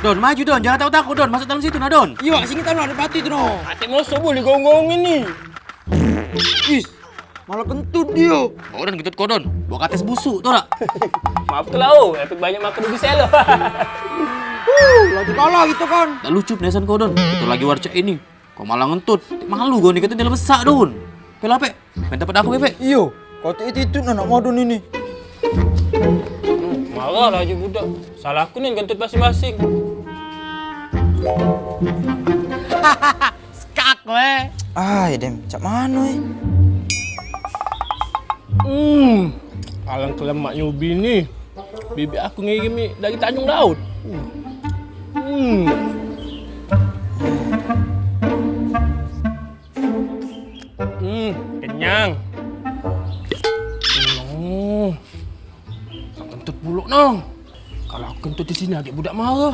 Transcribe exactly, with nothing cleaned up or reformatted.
Don, maju Don, jangan takut-takut Don, masuk dalam situ nah Don. Iyo, sini tau ado batu itu no. Atik musuh boleh gong-gong ini. Is, malah kentut dio. Bawa Don kentut ko Don, bawa kates busuk tau dak? Maaf ke lau, efek banyak makan ubi selo. Huh, lagi kalah gitu kan. Tak lucu penesan ko Don, itu lagi warcak ini. Kau malah ngentut. Malu kau ni, kentut dalam besak Don. Pela pek. Main tempat aku bebek. Iyo, kau tu itu itu nak modun ini. Marah lagi budak. Salah aku ni ngentut masing-masing. Skak kowe. Ai dem, cak mano eh? Hmm, alang kelemak nyubi ni. Bibik aku ngirimi dari Tanjung Laut. Hmm. Hmm, kenyang. Hmm. Kentut pulok no. Kalau aku kentut di sini agak budak marah.